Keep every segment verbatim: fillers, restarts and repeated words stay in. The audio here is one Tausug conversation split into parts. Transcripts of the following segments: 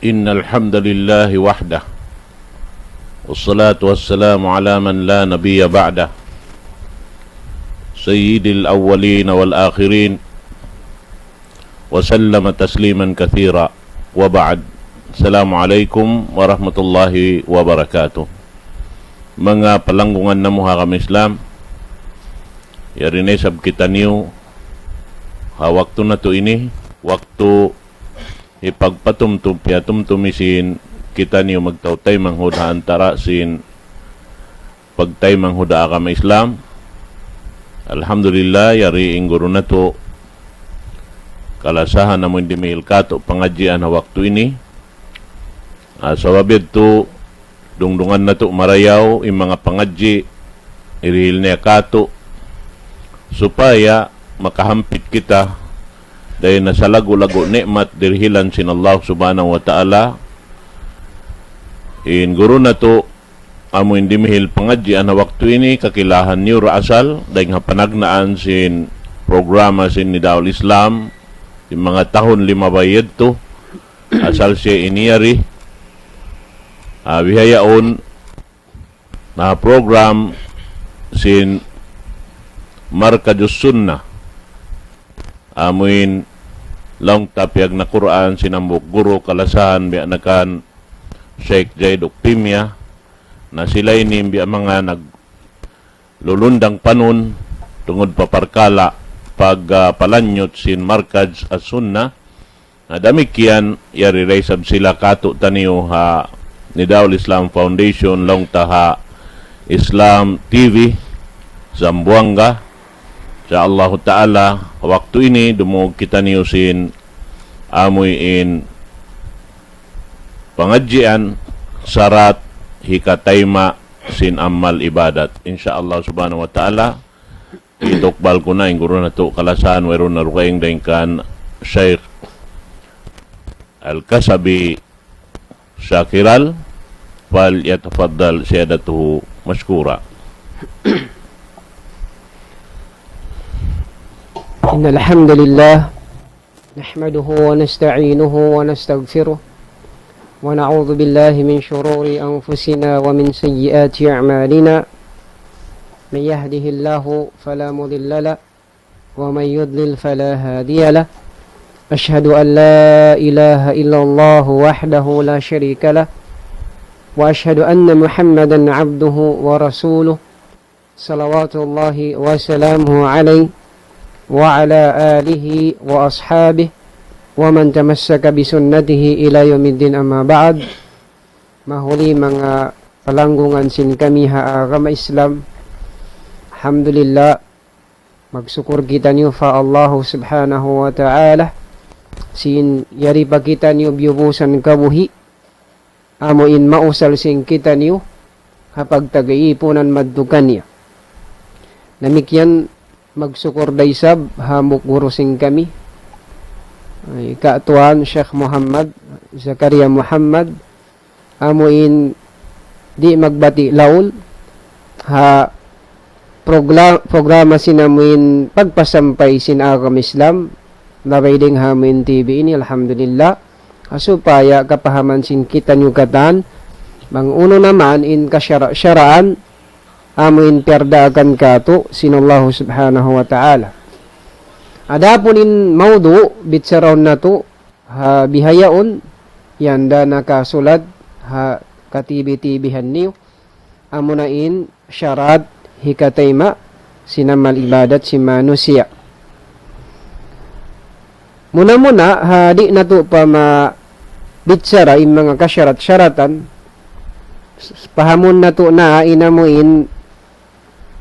إن الحمد لله وحده، والصلاة والسلام على من لا نبي بعده، سيد الأولين والآخرين، وسلم تسليما كثيرا، وبعد. السلام عليكم ورحمة الله وبركاته. Manga palanggungan namu' ha agama Islam, yari na isab kitaniyu ha waktu natu' ini, waktu hipagpatumtum, piyatumtum sin kitaniyu magtautay manghud ha antara' sin pagtaymanghud ha agama Islam. Alhamdulillah, yari in guru natu' kalasahan amun dimihil katu' pangadjian ha waktu ini. Ah, sabab yadtu, dungdungan natu' marayaw in manga pangadji' hirihil niya katu', supaya makahampit kita dayn ha salagu'-lagu' ni'mat dirihilan sin Allah Subhanahu wa Ta'ala. In guru natu' amu in dimihil pangadjian ha waktu ini, kakilahan niyu ra asal, dayn ha panagnaan sin programa sin Nidaul Islam, in manga tahun limabay yadtu, asal siya ini yari, ah, bihaun, na program sin Markajus Sunnah, amu in laung ta piyagnakuraan sin hambuuk guru kalasahan biya' na kan Sheikh Zaid Ukpimia, na sila ini biya' manga naglulundang panun tungud pa parkala' pag, ah, palanyut sin Markaz As-Sunnah. Na damikkiyan, yari da isab sila katu' taniyu ha Nidaul Islam Foundation, laung ta ha Islam T V, Zamboanga. Insya Allahu Ta'ala, waktu ini dumungug kitaniyu sin amuin pangadjian sarat hikatayma' sin amal ibadat. Insya Allah Subhanahu wa Ta'ala, itukbal ku na in guru natu' kalasahan, wayruun na dugaing dayn kan Sheikh Al-Kasabi Shakiral, فليتفضل سيادته مشكورا. إن الحمد لله نحمده ونستعينه ونستغفره ونعوذ بالله من شرور أنفسنا ومن سيئات أعمالنا. من يهده الله فلا مضل له ومن يضلل فلا هادي له. أشهد أن لا إله إلا الله وحده لا شريك له وأشهد أن محمدا عبده ورسوله صلوات الله وسلامه عليه وعلى آله وأصحابه ومن تمسك بسنته إلى يوم الدين، أما بعد. Mahuli manga palanggungan sin kami ha agama Islam. Alhamdulillah, magsukur kitaniyu pa Allahu Subhanahu wa Ta'ala sin yari pa kitaniyu biyubusan kabuhi', amu in mausal sin kitaniyu ha pagtag-iipunan madtu kaniya. Damikkiyan magsukur da isab ha hambuuk guru sin kami, ay, Ka Tuan Sheikh Muhammad Zakaria Muhammad, amu in di' magbati' laul ha progla-, programa sin amu in pagpasampay sin agama Islam, labay dayn ha amu in T V ini, alhamdulillah. Ha supaya kapahaman sin kitaniyu katan, bang unu na man in kasara-, saraan, amu in piyardaakan katu' sin Allahu Subhanahu wa Ta'ala. Adapun in mawdu', bicharahun natu', ha bihaun, yan da nakasulat ha katibi-tibihan niyu, amuna in sarat hikatayma' sin amal ibadat sin manusiya'. Muna-muna, ha di' natu' pa mabichara in manga kasarat-saratan, s-, pahamun natu' na in amu in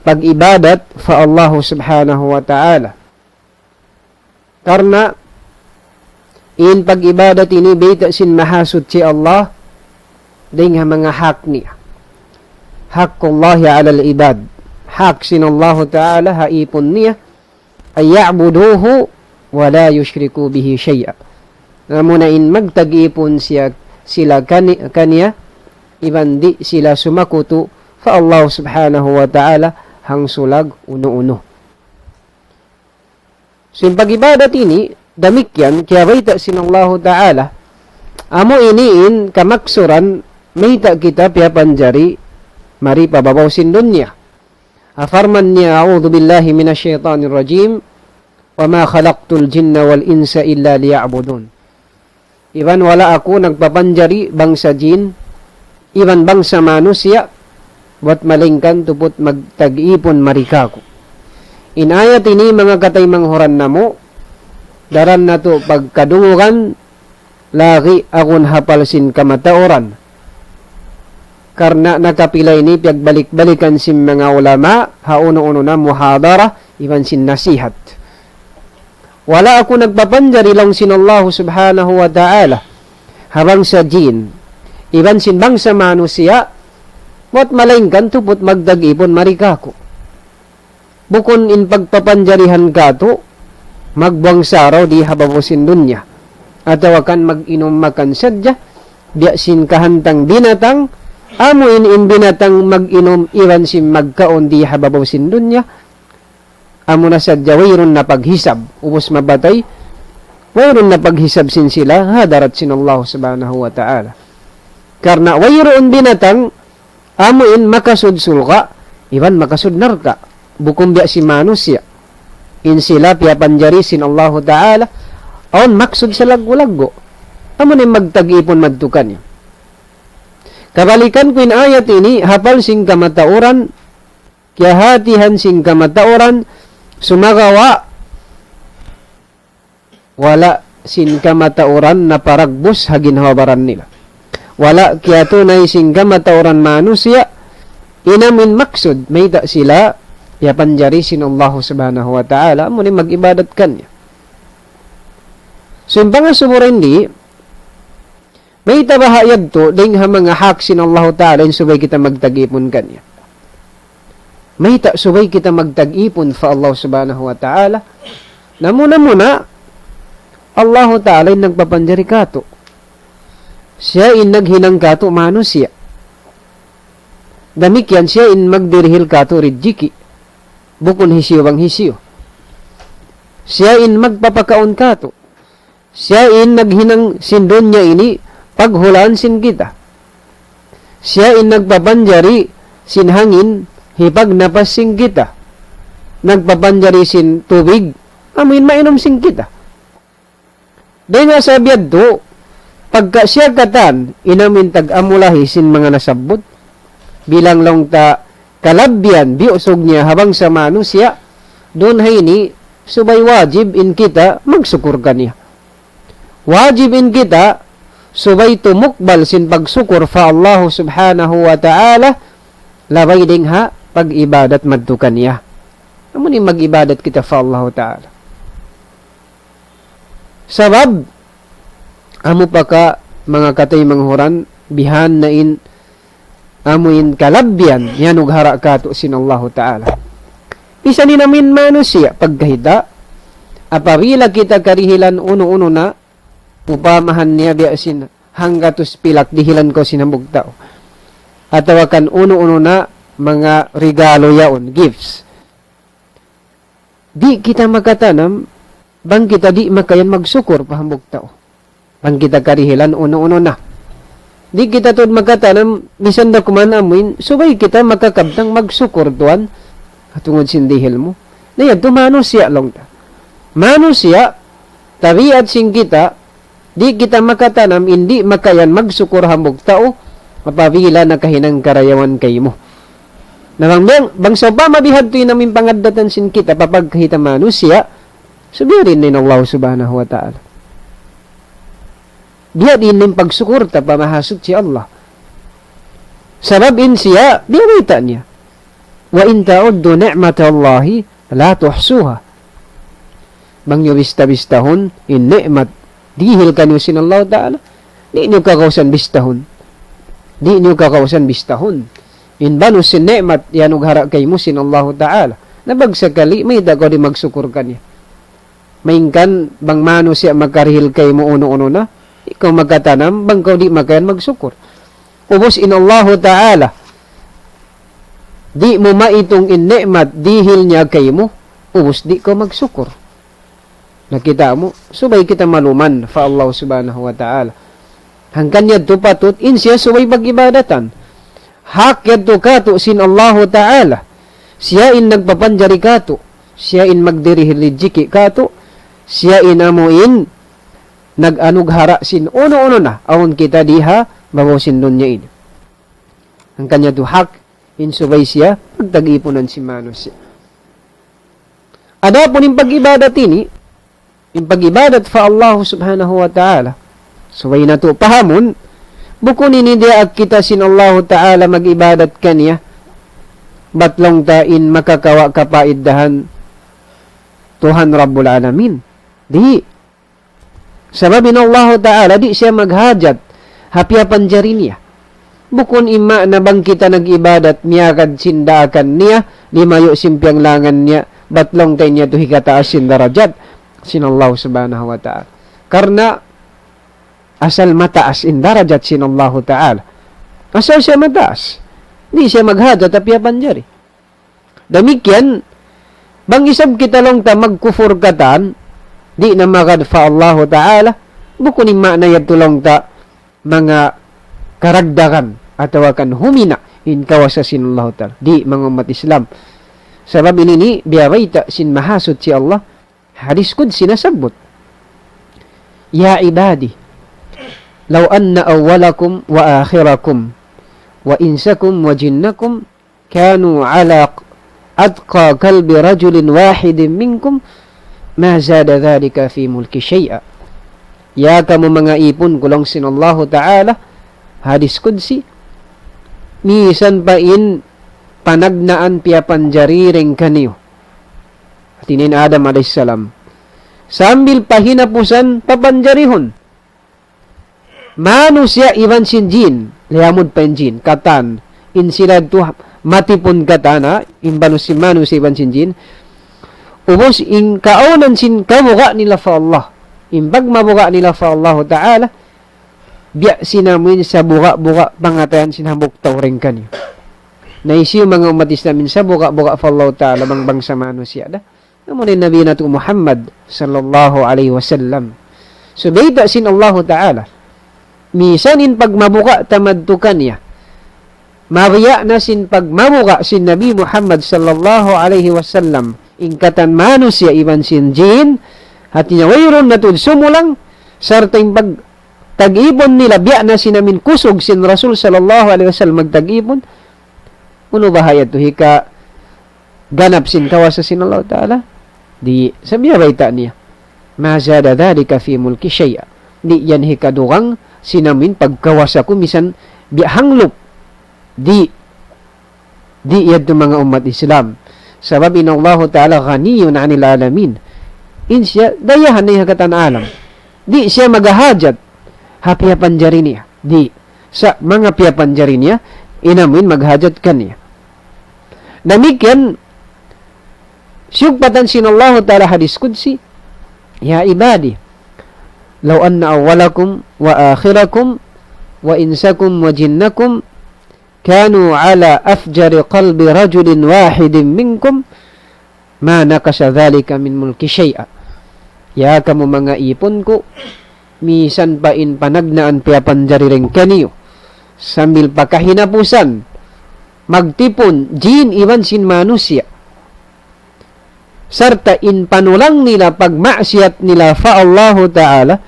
pag-ibadat pa Allahu Subhanahu wa Ta'ala. Karna' in pag-ibadat ini bayta' sin Mahasuchi Allah, dayn ha manga hak niya. حق الله على العباد. Hak sin Allahu Ta'ala ha īpun niya, أن يعبدوه ولا يشركوا به شيئا. Amuna in magtag-ipun siya, sila kani-, kaniya, iban di' sila sumakutu pa Allah Subhanahu wa Ta'ala hangsulag unu-unu. So, in pag-ibadat ini, damikkiyan, kiyabayta' sin Allahu Ta'ala, Amu ini in kamaksuran mayta' kita piyapanjari mari pa babaw sin dunya. Parman niya, أعوذ بالله من الشيطان الرجيم، وما خلقت الجن والإنس إلا ليعبدون. Iban wala' aku nagpapanjari bangsa jin, iban bangsa manusiya', buwat malaingkan tuput magtag-ipun mari kāku'. In ayat ini manga kataymanghuran namu', daran natu' pagkadungugan, lagi' agun hapal sin kamatauran. Karna' nakapila ini piyagbalik-balikan sin manga ulama, ha unu-unu na muhadara, iban sin nasihat. Wala' aku nagpapanjari laung sin Allahu Subhanahu wa Ta'ala ha bangsa jin, iban sin bangsa manusiya', buwat malaingkan tuput magtag-ipun mari kāku'. Bukun in pagpapanjarihan kātu', magbuwang saraw di ha babaw sin dunya. Atawa kan mag-inum makan sadja, biya' sin kahantang binatang, amu in, in binatang mag-inum iban sin magkaun di ha babaw sin dunya, amu na sadja wayruun na paghisab, ubus mapatay, wayruun na paghisab sin sila, ha hadarat sin Allah Subhanahu wa Ta'ala. Karna' wayruun binatang, amu in makasud surga', iban makasud narka'. Bukun biya' sin manusiya'. In sila piyapanjari sin Allahu Ta'ala, awn maksud salaggu'-laggu'. Amu in magtag-ipun madtu kaniya. Kabalikan ku in ayat ini, hapal sin kamatauran, kiyahatihan sin kamatauran, sumagawa', wala' sin kamatauran naparagbus ha ginhawa-baran nila. Wala' kiyatunay sin kamatauran manusiya', in amu in maksud, mayta' sila piyapanjari sin Allahu Subhanahu wa Ta'ala, amu in mag-ibadat kaniya. So, in pangasubu dayn di, mayta' baha' yadtu, dayn ha manga hak sin Allahu Ta'ala, in subay kita magtag-ipun kaniya. Mayta' subay kita magtag-ipun pa Allah Subhanahu wa Ta'ala. Namuna-muna, Allahu Ta'ala in nagpapanjari kātu'. Siya in naghinang kātu' manusiya'. Damikkiyan siya in magdirihil kātu' rijiki'. Bukun hisiyu bang hisiyu. Siya in magpapakaun kātu'. Siya in naghinang sin dunya ini paghulaan sin kita. Siya in nagpapanjari sin hangin hipagnapas sin kita. Nagpapanjari sin tubig, amu in mainum sin kita. Dayn ha sabab yadtu, pagka siya katan, in amu in tag-amulahi sin manga nasabbut, bilang laung ta kalabbihan, biyusug niya ha bangsa manusiya', duun ha ini, subay wajib in kita magsukur kaniya. Wajib in kita, subay tumukbal sin pagsukur pa Allahu Subhanahu wa Ta'ala, labay dayn ha pag-ibadat madtu kaniya. Amu in mag-ibadat kita pa Allahu Ta'ala. Sabab, amu pa ka manga kataymanghuran, bihan na in amu in kalabbihan, iyanughara' kātu' sin Allahu Ta'ala. Misan in amu in manusiya', pagkahita', apabila kita karihilan unu-unu na, upamahan niya biya' sin hanggatus pilak dihilan kaw sin hambuuk tau. Atawa kan unu-unu na manga regalo yaun, gifts. Di' kita makatanam, bang kita di' makayan magsukur pa hambuuk tau. Bang kita karihilan unu-unu na. Di' kita tuud makatanam, misan da kuman amuin, subay kita makakabtang magsukur tuwan, ha tungud sin dihil mu. Na yadtu manusiya' laung ta. Manusiya', tabiat sin kita, di' kita makatanam, in di' makayan magsukur hambuuk tau, apabila nakahinang karayawan kaymu. Na bang, bang, bang sawpama bihadtu in amuin pangaddatan sin kita, pa pagkahita' manusiya', subay diin in Allah Subhanahu wa Ta'ala. Biya' diin in pagsukur ta pa Mahasuchi Allah. Sabab in siya, biya' bayta' niya. وإن تعدوا نعمة الله لا تحصوها. Bang niyu bista-bistahun, in ni'mat dihil kaniyu sin Allah Ta'ala, di' niyu kakawsan bistahun. Di' niyu kakawsan bistahun. In banus sin ni'mat, iyanughara' kaymu sin Allah Ta'ala. Na bang sakali, mayta' kaw di' magsukur kaniya. Malayngkan bang manusiya' makarihil kaymu unu-unu na, ikaw makatanam, bang kaw di' makayan magsukur. Ubus in Allahu Ta'ala, di' mu maitung in ni'mat dihil niya kaymu, ubus di' kaw magsukur. Na kita' mu, subay kita maluman pa Allah Subhanahu wa Ta'ala. Hangkan yadtu patut in siya subay pag-ibadatan. Hak yadtu katu' sin Allahu Ta'ala. Siya in nagpapanjari katu'. Siya in magdihil rijiki katu'. Siya in amu in nag-anughara sin unu-unu na awn kita di ha babaw sin dunya ini. Hangkan yadtu hak in subay siya pagtag-ipunan sin manusiya'. Adapun in pag-ibadat ini, in pag-ibadat pa Allah Subhanahu wa Ta'ala, subay natu' pahamun, bukun ini diyaak kita sin Allahu Ta'ala mag-ibadat kaniya, bat laung ta in makakawa' kapaidahan Tuhan Rabbul Alamin. Di', sabab in Allahu Ta'ala di' siya maghajat ha piyapanjari niya. Bukun in maana bang kita nag-ibadat miyagad sin daakan niya, limayu' sin piyanglangan niya, bat laung ta in yadtu hikataas sin darajat sin Allah Subhanahu wa Ta'ala. Karna' asal mataas in darajat sin Allahu Ta'ala. Asal siya mataas. Di' siya maghajat ha piyapanjari. Damikkiyan, bang isab kita laung ta magkufur katan, di' na magad pa Allahu Ta'ala, bukun in maana yadtu laung ta manga karagdagan atawa kan humina' in kawasa sin Allahu Ta'ala. Di', manga ummat Islam. Sabab ini ini, biyabayta' sin Mahasuchi Allah, hadis qudsi nasabbut. يا عبادي لو أن أولكم وآخركم وإنسكم وجنكم كانوا على أتقى قلب رجل واحد منكم ما زاد ذلك في ملكي شيئا. Ya kamu manga īpun ku laung sin Allahu Ta'ala, hadis qudsi, misan pa in panagnaan piyapanjari dayn kaniyu. Hāti niya in Adam alayhis salam. Sambil pa hinapusan papanjarihun. Manusiya' iban sin jin, liyamud pa in jin, katan, in sila yadtu matipun katan, ha, in banu sin manusiya' iban sin jin. Ubus in kaawnan sin kabuga' nila pa Allah, in pagmabuga' nila pa Allahu Ta'ala, biya' sin amuin sabuga'-buga' pangatayan sin hambuuk tau dayn kaniyu. Na hisiyu manga ummat Islam in sabuga'-buga' pa Allahu Ta'ala bang bangsa manusiya' da. Amu in Nabi natu' Muhammad sallallahu alayhi wasallam. So, bayta' sin Allahu Ta'ala. Misan in pagmabuga' ta madtu kaniya. Mabiya' na sin pagmabuga' sin Nabi Muhammad sallallahu alayhi wasallam. In katan manusiya' iban sin jin. Hāti niya wayruun na tuud sumulang. Sarta' in pagtag-ipun nila biya' na sin amuin kusug sin Rasul sallallahu alayhi wasallam magtag-ipun. Unu baha' yadtu hika ganap sin kawasa sin Allah Ta'ala. Di', sabab bayta' niya. ما زاد ذلك في ملكي شيئا. Di' yan hikadugang sin amuin pagkawasa ku misan biya' hanglup. Di', di' yadtu manga ummat Islam. Sabab in Allahu Ta'ala غني عن العالمين. In siya, dayahan na ha katan alam. Di' siya maghajat ha piyapanjari niya. Di'. Sa' manga piyapanjari niya, in amuin maghajat kaniya. Damikkiyan, siyugpatan sin Allahu Ta'ala hadis qudsi, يا عبادي لو أن أولكم وآخركم وإنسكم وجنكم كانوا على أفجر قلب رجل واحد منكم ما نقص ذلك من ملكي شيئا. Ya kamu manga īpun ku, misan pa in panagnaan piyapanjari dayn kaniyu, sambil pa kahinapusan, magtipun, jin iban sin manusiya'. Sarta' in panulang nila pagmaksiyat nila pa Allahu Ta'ala,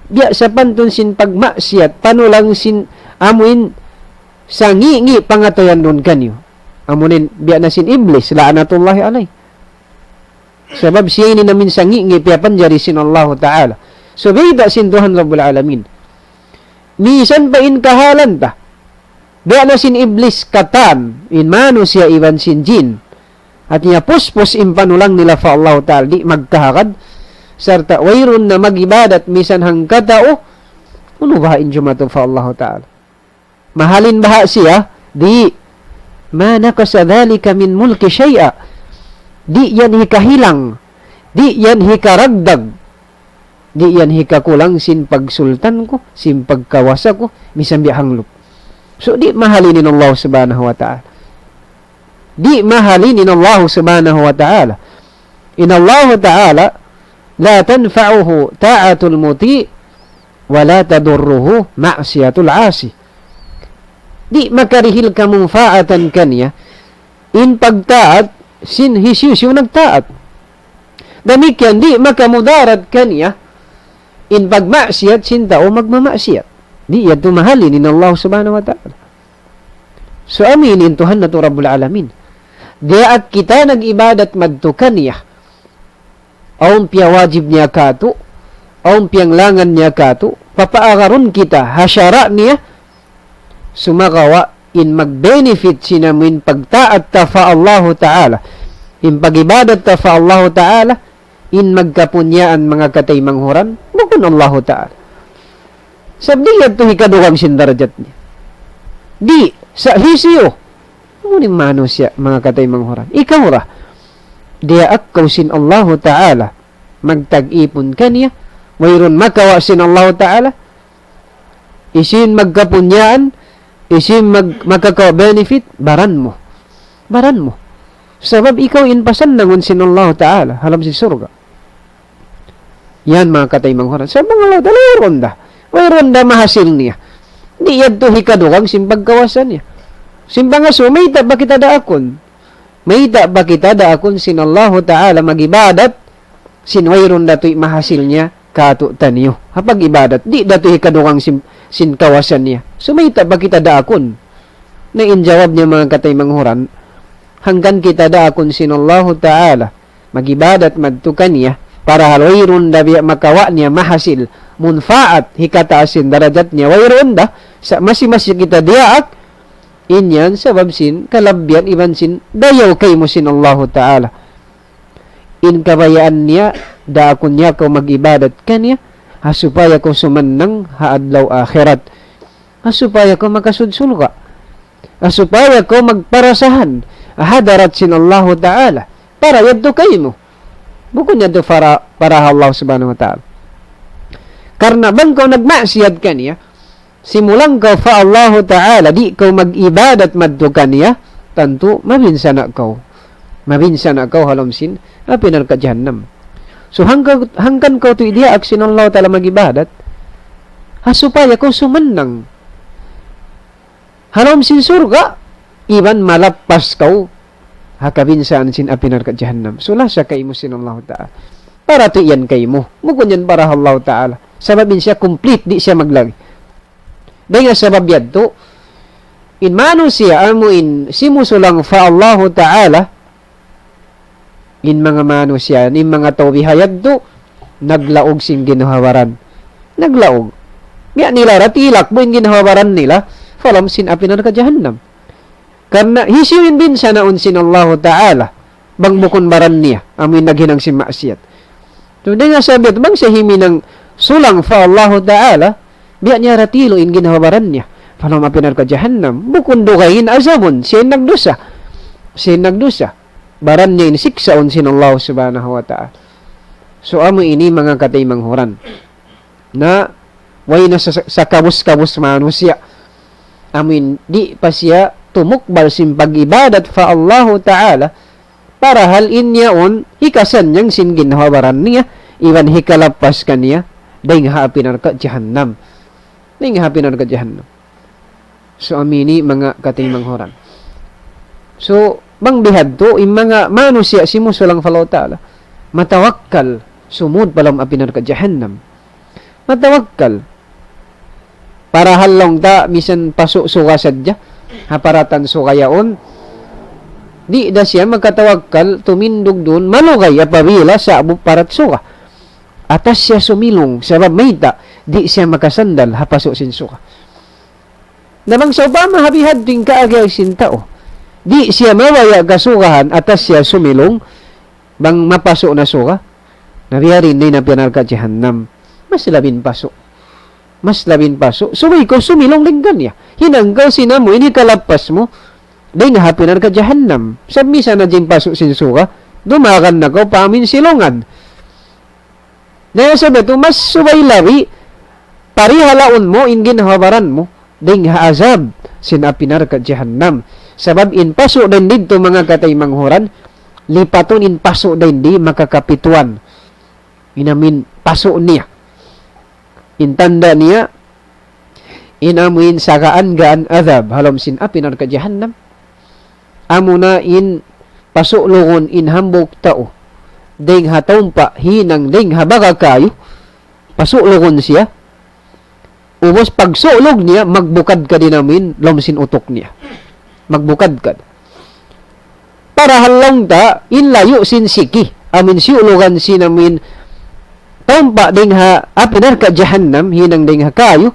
biya' sapantun sin pagmaksiyat, panulang sin amuin sangi'-ngi' pangatayan duun kaniyu. Amuin biya' na sin Iblis, la'natullahi alayh. Sabab siya ini in amuin sangi'-ngi' piyapanjari sin Allahu Ta'ala. So, bayta' sin Tuhan Rabbul Alamin. Misan pa in kahalan ta. Biya' na sin Iblis katan, in manusiya' iban sin jin. Hāti niya puspus in panulang nila pa Allahu Ta'ala, di' magkahagad. Sarta' wayruun na mag-ibadat misan hangkatau, unu baha' in jumatu pa Allahu Ta'ala. Mahalin baha' siya, di'. ما نقص ذلك من ملكي شيئا. Di' yan hikahilang. Di' yan hikaragdag. Di' yan hikakulang sin pagsultan ku, sin pagkawasa ku, misan biya' hanglup. So, di' mahalin in Allah Subhanahu wa Ta'ala. Di' mahalin in Allah Subhanahu wa Ta'ala. In Allah Ta'ala, لا تنفعه طاعة المطيع ولا تضره معصية العاصي. Di' makarihil kamunpaatan kaniya in pagtaat sin hisiyu-siyu nagtaat. Damikkiyan di' makamudarat kaniya in pagmaksiyat sin tau magmamaksiyat. Di' yadtu mahalin in Allah Subhanahu wa Ta'ala. So, amu ini in Tuhan natu' Rabbul Alamin. Diyaak kita nag-ibadat madtu kaniya. Awn piyawajib niya katu', awn piyanglangan niya katu', papaagarun kita ha sara' niya, sumagawa' in mag-benefit sin amuin pagtaat ta pa Allahu Ta'ala, in pag-ibadat ta pa Allahu Ta'ala, in magkapunyaan manga kataymanghuran, bukun Allahu Ta'ala. Sabab di' yadtu hikadugang sin darajat niya. Di', sa' hisiyu? Amu in manusiya', manga kataymanghuran. Ikaw ra. Diyaak kaw sin Allahu Ta'ala magtag-ipun kaniya, wayruun makawa' sin Allahu Ta'ala, hisiyu in magkapunyaan, hisiyu in mag-, makakawa' benefit, baran mu. Baran mu. Sabab ikaw in pasannangun sin Allahu Ta'ala, ha lawm sin surga'. Yan manga kataymanghuran. Sabab in Allahu Ta'ala, wayruun da. Wayruun da mahasil niya. Di' yadtu hikadugang sin pagkawasa niya. Sin pangasubu, mayta' ba kita daakun? Mayta' ba kita daakun sin Allahu Ta'ala mag-ibadat, sin wayruun da tuud mahasil niya katu'taniyu. Ha pag-ibadat, di' da tuud hikadugang sin, sin kawasa niya. So mayta' ba kita daakun? Na in jawab niya manga kataymanghuran, hangkan kita daakun sin Allahu Ta'ala, mag-ibadat madtu kaniya, para hal wayruun da biya' makawa' niya mahasil, munpaat, hikataas sin darajat niya, wayruun da, sa' masi-masi kita diyaak, in yan sabab sin kalabbihan iban sin dayaw kaymu sin Allahu Ta'ala. In kabayaan niya, daakun niya kaw mag-ibadat kaniya, ha supaya kaw sumannang ha adlaw akhirat. Ha supaya kaw makasud surga'. Ha supaya kaw magparasahan ha hadarat sin Allahu Ta'ala. Para yadtu kaymu. Bukun yadtu para, para ha Allah Subhanahu wa Ta'ala. Karna' bang kaw nagmaksiyat kaniya, simulang kaw pa Allahu Ta'ala, di' kaw mag-ibadat madtu kaniya, tantu mabinsana' kaw. Mabinsana' kaw ha lawm sin api narka' jahannam. So, hangka-, hangkan kaw tuud diyaak sin Allahu Ta'ala mag-ibadat, ha supaya kaw sumannang ha lawm sin surga', iban malappas kaw ha kabinsaan sin api narka' jahannam. So, lasa kaymu sin Allahu Ta'ala. Para tuud yan kaymu. Bukun yan para ha Allahu Ta'ala. Sabab in siya complete, di' siya maglagi'. Dayn ha sabab yadtu, in manusiya' amu in simusulang pa Allahu Ta'ala, in manga manusiya', in manga tau biha yadtu, naglaug sin ginhawa-baran. Naglaug. Biya' nila ra tilak bu in ginhawa-baran nila, pa lawm sin api narka' jahannam. Karna' hisiyu in binsanaun sin Allahu Ta'ala, bang bukun baran niya, amu in naghinang sin maksiyat. So, dayn ha sabab yadtu, bang siya himinang sulang pa Allahu Ta'ala, biya' niya ra tilu' in ginhawa-baran niya. Pa lawm api narka' jahannam, bukun dugaing in azabun, siya in nagdusa. Siya in nagdusa. Baran niya in siksaun sin Allah Subhanahu wa Ta'ala. So, amu ini manga kataymanghuran. Na, way na sa, sa kabus-kabus manusiya'. Amu in, di' pa siya tumukbal sin pag-ibadat pa Allahu Ta'ala, para hal in yaun, hikasanyang sin ginhawa-baran niya, iban hikalappas kaniya, dayn ha api narka' jahannam. Dayn ha api narka' jahannam. So, amu ini manga kataymanghuran. So, bang bihadtu, in manga manusiya' simusulang pa Allahu Ta'ala, matawakkal, sumud pa lawm api narka' jahannam. Matawakkal. Para ha laung ta, misan pasu' surga' sadja, ha paratan surga' yaun, di' da siya makatawakkal, tumindug duun, malugay apabila sa'bu parat surga'. Atas siya sumilung, sabab mayta', di' siya makasandal, ha pasu' sin surga'. Na bang sawpama ha bihadtu in kaagi sin tau, di' siya mabaya' kasurgahan atas siya sumilung, bang mapasu' na surga', na biya' diin na in api narka' jahannam. Mas labi in pasu'. Mas labi in pasu'. Subay kaw sumilung dayn kaniya. Hinang kaw sin amu in hikalappas mu dayn ha api narka' jahannam. Sa' misan na in pasu' sin surga', dumagan na kaw pa amu in silungan. Na sabab yadtu, mas subay labi, parihalaun mu in ginhawa-baran mu, dayn ha azab, sin api narka' jahannam. Sabab in pasu' dayn didtu manga kataymanghuran, lipatun in pasu' dayn di makakapituan. In amu in pasu' niya. In tanda' niya, in amuin sagaan-gaan adhab ha lawm sin api narka' jahannam. Amuna in pasu'lugun in hambuuk tau dayn ha tumpa' hinang dayn ha baga kayu, pasu'lugun siya. Ubus pagsu'lug niya, magbukadkad in amuin lawm sin utuk niya. Magbukadkad. Parahal laung ta, in layu' sin siki, amuin siyu'lugan sin amuin tumpa' dayn ha api narka' jahannam, hinang dayn ha kayu,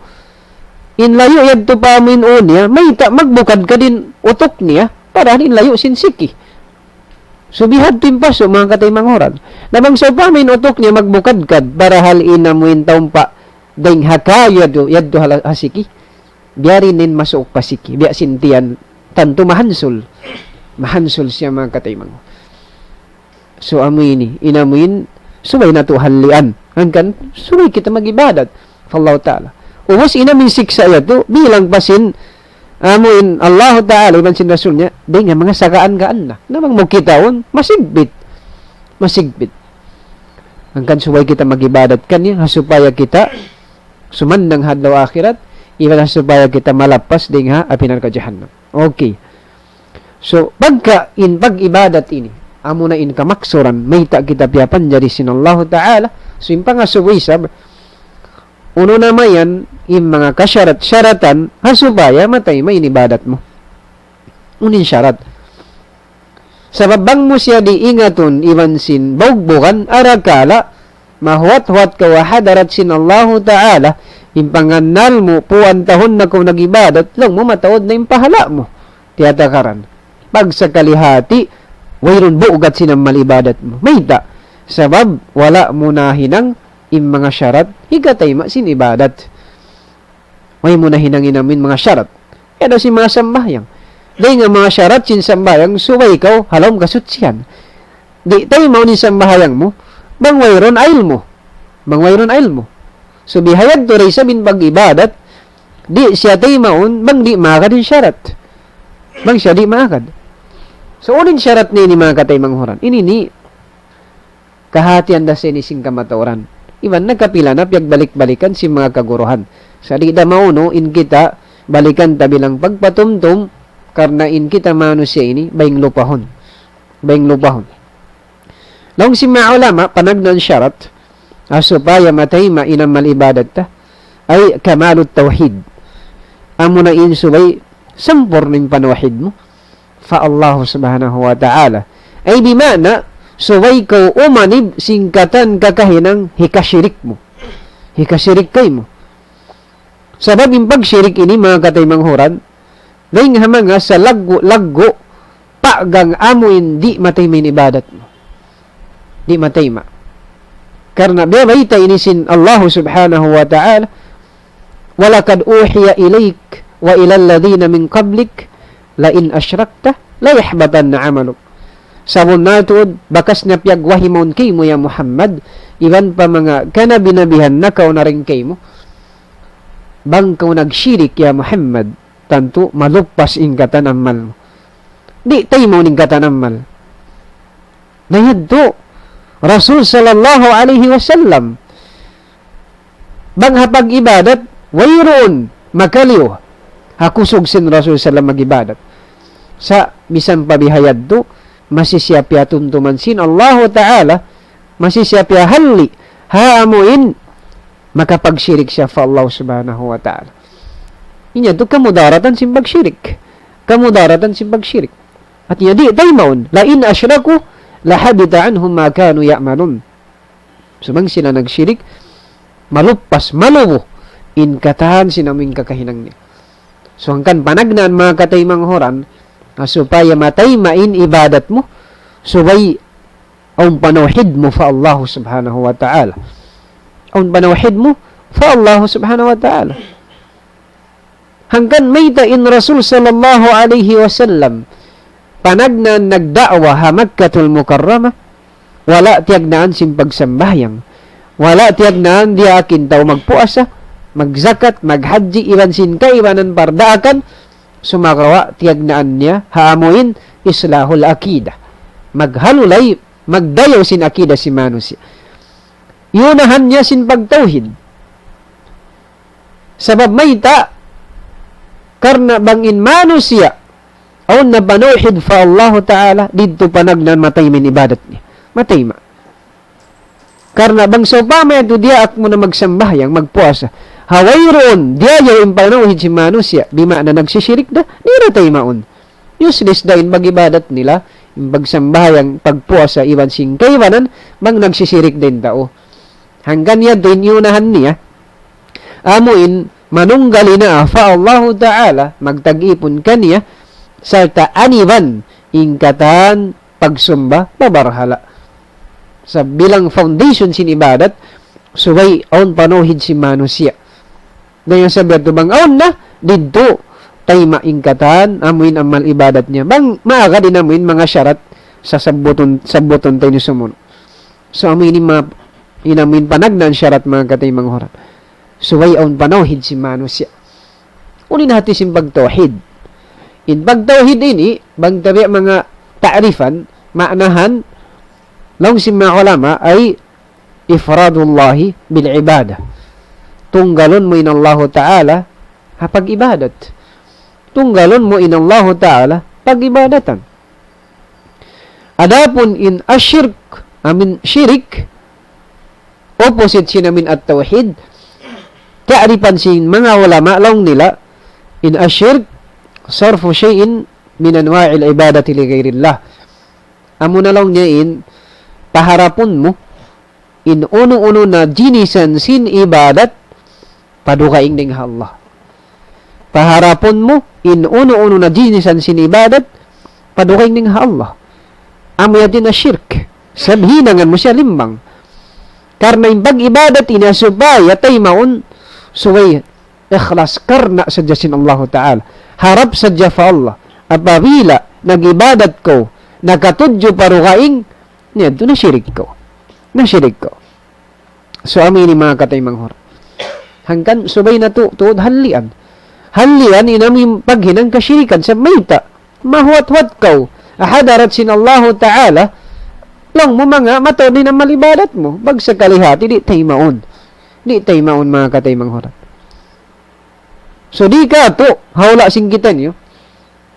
in layu' yadtu pa amuin ū niya, mayta' magbukadkad in utuk niya, parahal in layu' sin siki. So, bihadtu in pasu', manga kataymanghuran. Na bang sawpama in utuk niya magbukadkad, parahal in amuin tumpa' dayn ha kayu yadtu, yadtu ha la-, ha siki. Biya' diin in masuuk pa siki, biya' sin tiyan, tantu mahansul. Mahansul siya, manga kataymanghuran. So, amu ini, in amuin, subay natu' hallian. Hangkan, subay kita mag-ibadat pa Allah Ta'ala. Ubus in amuin siksa' yadtu, bilang pa sin, amuin Allah Ta'ala, iban sin Rasul niya, dayn ha manga sagaan-gaan na. Na bang mu kitaun, masigbit. Masigbit. Hangkan subay kita mag-ibadat kaniya, ha supaya kita sumannang ha adlaw akhirat, iban ha supaya kita malappas dayn ha api narka' jahannam. Okay. So, pagka in pag-ibadat ini, amuna in kamaksuran, mayta' kita piyapanjari sin Allahu Ta'ala, so, in pangasubu isab, unu na mayan, in manga kasyarat-syaratan, ha supaya matayma' in ibadat mu. Unu in syarat. Sabab bang mu siya di' ingatun iban sin bugbugan, arakala', mahuwat-huwat kaw ha hadarat sin Allahu Ta'ala, in pangannal mu, puan tahun na kaw nag-ibadat, laung mu mataud na in pahala' mu. Tiyatakaran. Pagsakali hati, wayruun bugat sin amal ibadat mu. Mayta'? Sabab, wala' mu nahinang in manga syarat, hikatayma' sin ibadat. Way mu nahinang in amuin manga syarat. Kaya daw sin manga sambahayang. Dayn ha manga syarat sin sambahayang, subay kaw ha lawm kasuchian. Di' taymaun in sambahayang mu, bang wayruun ilmu'. Bang wayruun ilmu'. So, bihayadtu da isab in pag-ibadat, di' siya taymaun, bang di' maagad in syarat. Bang siya di' maagad. So, unu in syarat niya ini, manga kataymanghuran? Ini ini, kahatihan da sa ini sin kamatauran. Iban nakapila na piyagbalik-balikan sin manga kaguruhan. Sa' di' da maunu in kita balikan ta bilang pagpatumtum, karna' in kita manusiya' ini, baying lupahun. Baying lupahun. Laung sin manga ulama, panagnaan syarat, ha supaya matayma' in amal ibadat ta, ay kamalut tawhid. Amuna in subay sampurna' in panawhid mu pa Allah Subhanahu wa Ta'ala. Ay bima'na, subay kaw umanib sin katan kakahinang hikashirik mu. Hikashirik kaymu. Sabab in pagshirik ini, manga kataymanghuran, dayn ha manga salaggu'-laggu' paggang amuin di' matayma' in ibadat mu. Di' matayma'. Karna' biya' bayta' ini sin Allah Subhanahu wa Ta'ala, وَلَقَدْ أُوحِيَ إِلَيْكَ وَإِلَى الَّذِينَ مِنْ قَبْلِكَ لَئِنْ أَشْرَكْتَ لَيَحْبَطَنَّ عَمَلُكَ. Sabunnal tuud, bakas na piyagwahi mawn kaymu, ya Muhammad, iban pa manga kanabi-nabihan nakauna dayn kaymu. Bang kaw nagshirik, ya Muhammad, tantu maluppas in katan amal mu. Di' taymaun in katan amal. Na yadtu, Rasul sallallahu alayhi wasallam, bang ha pag-ibadat, wayruun makaliyu ha kusug sin Rasul sallam mag-ibadat. Sa' misan pa bihayadtu, masi siya piyatumtuman sin Allahu Ta'ala, masi siya piyahalli', ha amuin makapagshirik siya pa Allah Subhanahu wa Ta'ala. Inya tu kamudaratan sin pagshirik. Kamudaratan sin pagshirik. Hatinya di' taymaun, لَئِنْ أَشْرَكُوا لَحَبِطَ عَنْهُمْ مَا كَانُوا يَعْمَلُونَ. So bang sila nagshirik, maluppas, malubu in katan sin amuin kakahinang niya. So hangkan panagnaan, manga kataymanghuran, ha supaya matayma' in ibadat mu, subay awn panawhid mu pa Allah Subhanahu wa Ta'ala. Awn panawhid mu pa Allah Subhanahu wa Ta'ala. Hangkan mayta' in Rasul sallallahu alayhi wasallam panagnaan nagda'wa ha Makkatul Mukarramah, wala' tiyagnaan sin pagsambahayang, wala' tiyagnaan diyaak in tau magpuasa, magzakat, maghajji, iban sin kaibanan pardaakan, sumagawa' tiyagnaan niya ha amuin islahul akida. Maghalulay, magdayaw sin akida sin manusiya'. Iyunahan niya sin pagtawhid. Sabab mayta', karna' bang in manusiya', awn na panawhid pa Allahu Ta'ala, didtu panagnaan matay in ibadat niya. Matay ma. Karna' bang sawpama yadtu diyaak mu na magsambahayang, magpuasa. Ha wayruun, diyaak in panawhid sin manusiya', bima'na nagsisirik da, di' na taymaun. Useless da in pag-ibadat nila, in pagsambahayang, pagpuasa, iban sin kaibanan, bang nagsisirik da in tau. Hangkan yadtu in iyunahan niya, amu in manunggal na pa Allahu Ta'ala, magtag-ipun kaniya, sarta' aniban in katan pagsumba pa barhala. Sa' bilang foundation sin ibadat, subay awn panawhid sin manusiya'. Dayn ha sabab yadtu bang awn na, didtu tayma' in katan, amu in amal ibadat niya. Bang maagad in amu in manga sharat, sasabbutun, sabbutun ta ini sumunu'. So, amu ini ma-, in amu in panagnaan sharat manga kataymanghuran. Subay awn panawhid sin manusiya'. Unu in hati sin pagtawhid? In pagtawhid ini, bang ta biya' manga ta'rifan, maanahan, laung sin manga ulama, ay ifradullahi bil ibadah. Tunggalun mu in Allahu Ta'ala ha pag-ibadat. Tunggalun mu in Allahu Ta'ala pag-ibadatan. Adapun in ashirk, amu in shirik, opposite sin amu in at-tawhid, ta'rifan sin manga ulama laung nila, in ashirk, sarfu shay'in min anwa'il ibadati li ghayrillah. Amu na laung niya in, paharapun mu, in unu-unu na jinisan sin ibadat, padugaing dayn ha Allah. Paharapun mu, in unu-unu na jinisan sin ibadat, padugaing dayn ha Allah. Amu yadtu in shirk. Sabab hinangan mu siya limbang. Karna' in pag-ibadat ini supaya taymaun, subay ikhlas karna' sadja sin Allahu Ta'ala. Harap sadja pa Allah. Apabila nag-ibadat kaw, nakatudju pa dugaing, yadtu nashirik kaw. Nashirik kaw. So, amu ini manga kataymanghuran. Hangkan subay natu' tuud hallian. Hallian in amu in paghinang kashirikan sa' mayta'. Mahuwat-huwat kaw. Ha hadarat sin Allahu Ta'ala. Laung mu manga mataud in amal ibadat mu. Bang sakali hati di' taymaun. Di' taymaun manga kataymanghuran. So, di' katu', ha hula' sin kitaniyu.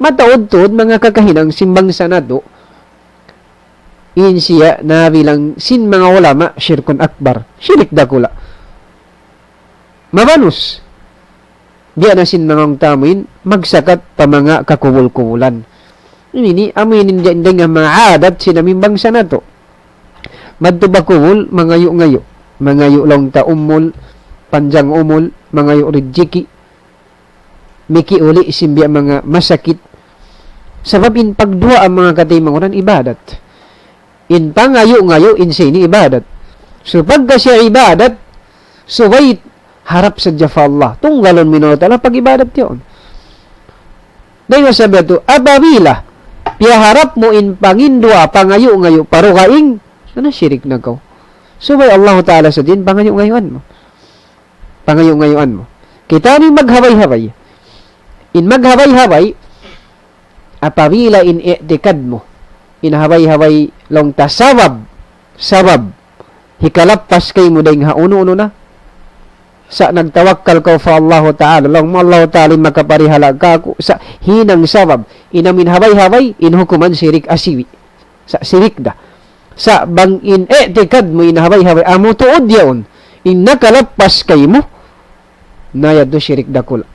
Mataud tuud manga kakahinang sin bangsa natu'. In siya nabilang sin manga ulama, shirkun akbar. Shirik dakula'. Mabanus. Biya' na sin manga ungtamuin, magsakat pa manga kakubul-kubulan. Ini, amu ini in dayn ha manga adat sin amu in bangsa natu'. Madtu pa kubul, mangayu'-ngayu'. Mangayu' laung ta umul, panjang umul, mangayu' rijiki'. Mikiuli' sin biya' manga masakit. Sabab in pagduwaa manga kataymanghuran ibadat. In pangayu'-ngayu' in sa ini ibadat. So pagka siya ibadat, subay harap sadja pa Allah. Tunggalun mu in Allah Ta'ala pag-ibadat yaun. Dayn ha sabab yadtu, apabila piyaharap mu in panginduwaa, pangayu'-ngayu', pa dugaing, na shirik na kaw. Subay Allah Ta'ala sadja in pangayu'-ngayuan mu. Pangayu'-ngayuan mu. Kita ini maghabay-habay. In maghabay-habay, apabila in i'tikad mu, in habay-habay laung ta sabab, sabab, hikalappas kaymu dayn ha unu-unu na, sa' nagtawakkal kaw pa Allahu Ta'ala, laung mu Allahu Ta'ala in makaparihala' kāku', sa' hinang sabab, in amu in habay-habay, in hukuman shirik asibi'. Sa' shirik da. Sa' bang in i'tikad mu in habay-habay, amu tuud yaun, in nakalappas kaymu, na yadtu shirik dakula'.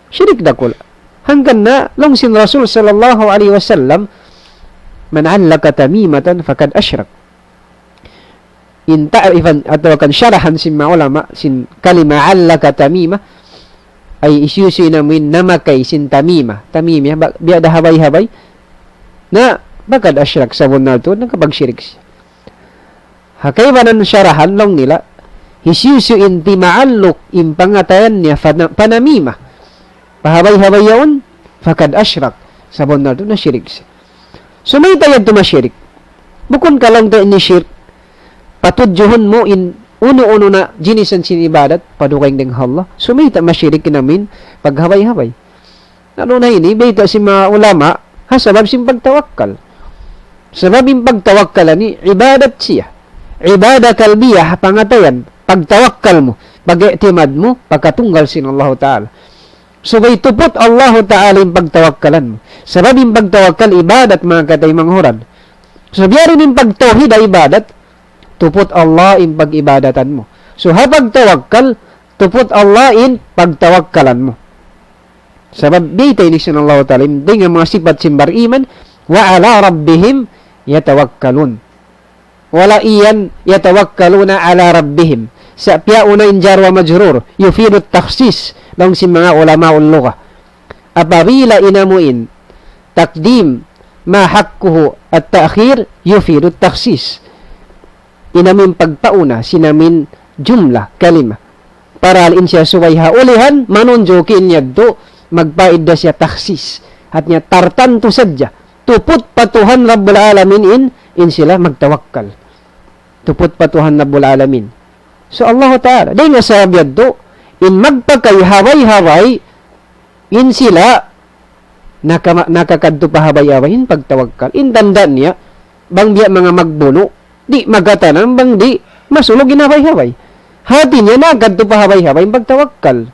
Shirik dakula'. Hangkan na, laung sin Rasul sallallahu alayhi wasallam, من علق تميمة فقد أشرك. In ta'rifan atawa kan sharahan sin manga ulama, sin kalima allaka tamima, ay hisiyu-siyu in amu in namakay sin tamima. Tamima, ba-, biya' da habay-habay. Na, faqad ashrak, sabunnal tuud, nakapagshirik siya. Ha kaibanan sharahan laung nila, hisiyu-siyu in timaalluk in pangatayan niya pa na-, pa namima. Pa habay-habay yaun, faqad ashrak. Sabunnal tuud nashirik siya. So mayta' yadtu mashirik? Bukun ka laung ta ini shirk. Patudjuhun mu in unu-unu na jinisan sin ibadat, pa dugaing dayn ha Allah. So mayta' mashirik in amu in paghabay-habay. Na duun ha ini, bayta' sin manga ulama, ha sabab sin pagtawakkal. Sabab in pagtawakkal ini, ibadat siya. Ibadah kalbiyah, pangatayan, pagtawakkal mu. pag-i'timad mu, pakatunggal sin Allahu Ta'ala. Subay tuput Allahu Ta'ala in pagtawakkalan mu. Sabab in pagtawakkal ibadat, manga kataymanghuran. So, biya' diin in pagtawhid ha ibadat, tuput Allah in pag-ibadatan mu. So, ha pagtawakkal, tuput Allah in pagtawakkalan mu. Sabab biyayta' ini sin Allahu Ta'ala, in dayn ha manga sipat sin bariman, وعلى ربهم يتوكلون. Wala' iyan يتوكلون على ربهم. Sa' piyauna in jar wa majrur, يفيد التخصيص, laung sin manga ulama ul lugha. Apabila in amu in, تقديم ما حقه التأخير يفيد التخصيص. In amu in pagpauna, sin amu in jumlah, kalima. Parahal in siya subay ha ulihan, manunjuki in yadtu, magpaid da siya takhsis. Hatnya tartantu sadja. Tuput pa Tuhan Rabbul Alamin in, in sila magtawakkal. Tuput pa Tuhan Rabbul Alamin. So, Allahu Ta'ala. Dayn ha sabab yadtu, in magpakay habay-habay, in sila, naka-, nakakadtu pa habay-habay, in pagtawakkal. In tanda' niya, bang biya' manga magbunu', di' makatanam, bang di', masulug in habay-habay. Hati niya, nakadtu pa habay-habay, in pagtawakkal.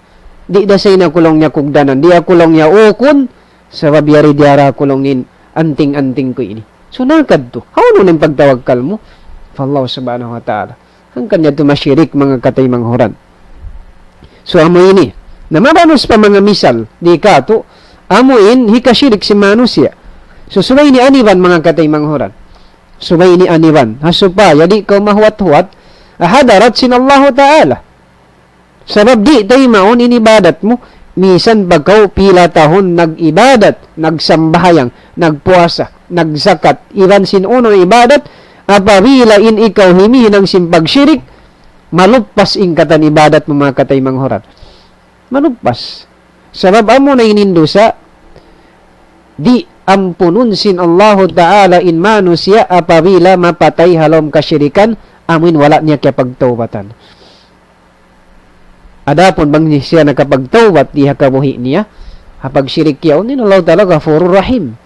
Di' da sa' in aku laung niya kugdanan, di' aku laung niya ukun, sabab yari diyara aku laung in anting-anting ku ini. So, nakadtu. Hawnu in pagtawakkal mu? Fa Allah subhanahu wa ta'ala. Hangkan yadtu mashirik, manga kataymanghuran. So, amu ini. Na mabanus pa manga misal, di' katu', amu in hikashirik sin manusiya'. So, subay ini aniban, manga kataymanghuran. Subay ini aniban. Ha supaya di' kaw mahuwat-huwat, ha hadarat sin Allahu Ta'ala. Sabab di' taymaun in ibadat mu, misan pa kaw pila tahun nag-ibadat, nagsambahayang, nagpuasa, nagzakat, iban sin unu ibadat, apabila in ikaw himihinang sin pagshirik, maluppas in katan ibadat mu, manga kataymanghuran. Maluppas. Sabab amu na in dusa, di' ampunun sin Allahu Ta'ala in manusiya' apabila mapatay ha lawm kashirikan, amu in wala' niya kiyapagtawbatan. Adapun bang siya nakapagtawbat di ha kabuhi' niya, ha pagshirik yaun, in Allah Ta'ala Ghafurur Rahim.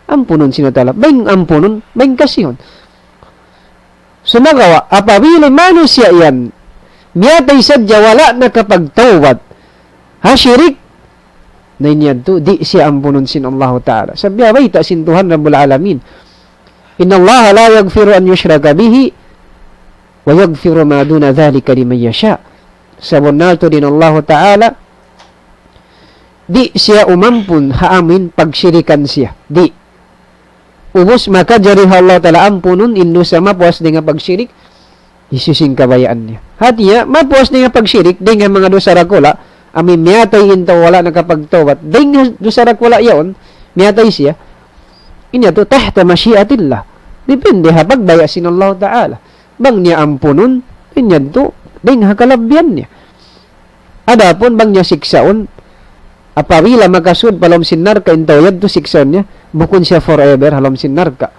Ampunun sin Allah Ta'ala. Bang ampunun, bang kasihun. Sumagawa', apabila manusiya' yan, miyatay sadja wala' nakapagtawbat ha shirik, na in yadtu, di' siya ampunun sin Allahu Ta'ala. Sabab bayta' sin Tuhan Rabbul Alamin. إن الله لا يغفر أن يشرك به ويغفر ما دون ذلك لمن يشاء. Sabunnal tuud in Allahu Ta'ala, di' siya umampun ha amu in pagshirikan siya. Di'. Ubus makajari ha Allah Ta'ala ampunun in dusa mapuas dayn ha pagshirik, hisiyu in kabayaan niya. Hati niya, mapuas dayn ha pagshirik, dayn ha manga dusa dakula', amu in miyatay in tau wala' nakapagtawbat. Dayn ha dusa dakula' yaun, miyatay siya. Ini yadtu tahta mashiatillah. Depende ha pagbaya' sin Allah Ta'ala. Bang niya ampunun, in yadtu, dayn ha kalabihan niya. Adapun bang niya siksaun, apabila makasud pa lawm sin narka' in tau yadtu siksaun niya, bukun siya forever ha lawm sin narka'.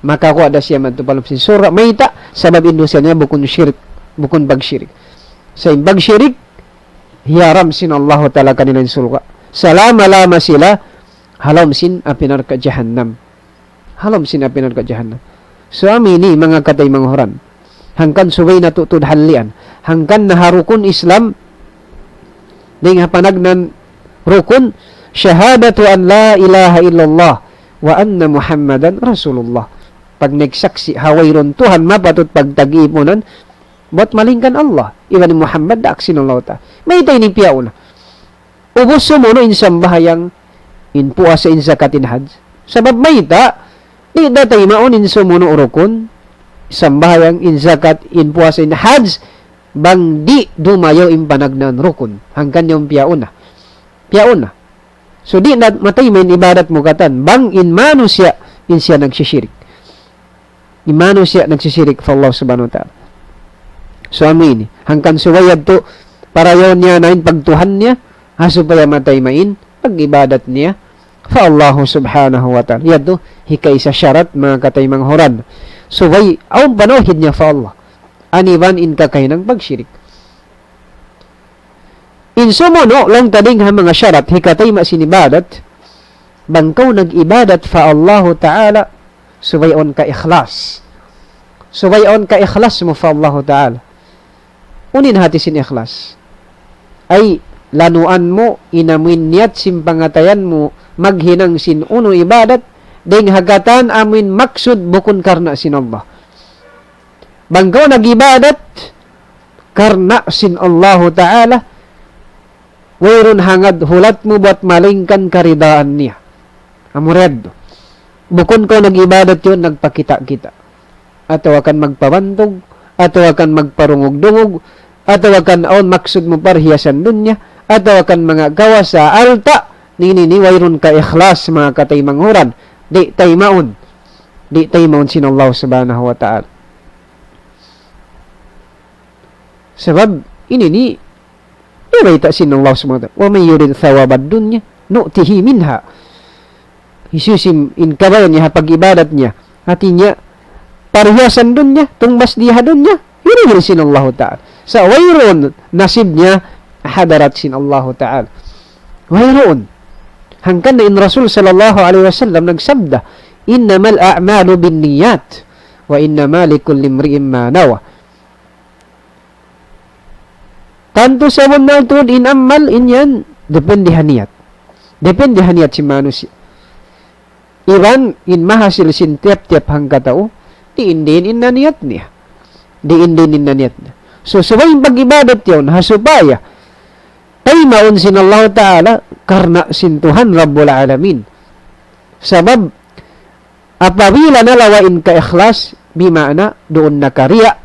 Makakuha' da siya madtu pa lawm sin surga', mayta', sabab in dusa niya bukun shirik, bukun pagshirik. Sa' in pagshirik, hiyaram sin Allahu Ta'ala kanila in surga'. Salama-lama sila, ha lawm sin api narka' jahannam. Ha lawm sin api narka' jahannam. So, amu ini manga kataymanghuran. Hangkan subay natu' tuud hallian. Hangkan na ha rukun Islam, dayn ha panagnaan rukun, شهادة أن لا إله إلا الله وأن محمدا رسول الله. Pagnaiksaksi' ha wayruun Tuhan mapatut pagtagipunan, bat malaingkan Allah. Iban Muhammad daak sin Allah Ta'ala. Mayta' ini piyauna. Ubus sumunu' in sambahayang, in puasa, in zakat, in hajj. Sabab mayta', di' da taymaun in sumunu' rukun, sambahayang, in zakat, in puasa, in hajj, bang di' dumayaw in panagnaan rukun. Hangkan yaun piyauna. Piyauna. So di' na matayma in ibadat mu katan, bang in manusiya', in siya nagsishirik. In manusiya' nagsishirik pa Allah Subhanahu wa Ta'ala. So, amu ini. Hangkan subay yadtu, parayaw niya na in pagtuhan niya, ha supaya matayma in pag-ibadat niya pa Allah Subhanahu wa Ta'ala. Yadtu, hikaisa sharat, manga kataymanghuran. Subay, awn panawhid niya pa Allah. Aniban in kakahinang pagshirik. In sumunu', laung ta dayn ha manga sharat, hikatayma' sin ibadat, bang kaw nag-ibadat pa Allahu Ta'ala, subay awn ka ikhlas. Subay awn ka ikhlas mu pa Allahu Ta'ala. Unu in hati sin ikhlas? Ay, lanuan mu, in amuin niyat sin pangatayan mu, maghinang sin unu ibadat, dayng ha katan amuin maksud bukun karna' sin Allah. Bang kaw nag-ibadat karna' sin Allahu Ta'ala, wayruun hangad hulat mu bat malaingkan karidaan niya. Amu ra yadtu. Bukun kaw nag-ibadat yaun nagpakita'-kita'. Atawa kan magpabantug, atawa kan magparungug-dungug, atawa kan awn maksud mu parhiyasan dunya, atawa kan manga gawa sa alta', ini, ini wayruun ka ikhlas, manga kataymanghuran. Di' taymaun. Di' taymaun sin Allah Subhanahu wa Ta'ala. Sabab, ini, ini, ibayta' sin Allah Subhanahu wa Ta'ala, ومن يرد ثواب الدنيا نؤته منها. Hisiyu-siyu in kabayaan niya ha pag-ibadat niya, hati niya, parhiyasan dunya, tungbas di ha dunya, hirihil sin Allahu Ta'ala. Sa' wayruun nasib niya hadarat sin Allahu Ta'ala. Wayruun. Hangkan na in Rasul sallallahu alayhi wasallam nagsabda, إنما الأعمال بالنيات وإنما لكل امرئ ما نوى. Tantu sabunnal tuud in amal in yan, depende ha niyat. Depende ha niyat sin manusiya'. Iban in mahasil sin tiyap-tiyap hangkatau, diin-diin in naniyat niya. Diin-diin in naniyat niya. So, subay in pag-ibadat yaun, ha supaya taymaun sin Allahu Ta'ala, karna' sin Tuhan Rabbul Alamin. Sabab, apabila nalawa' in kaikhlas, bima'na duun na ka riya',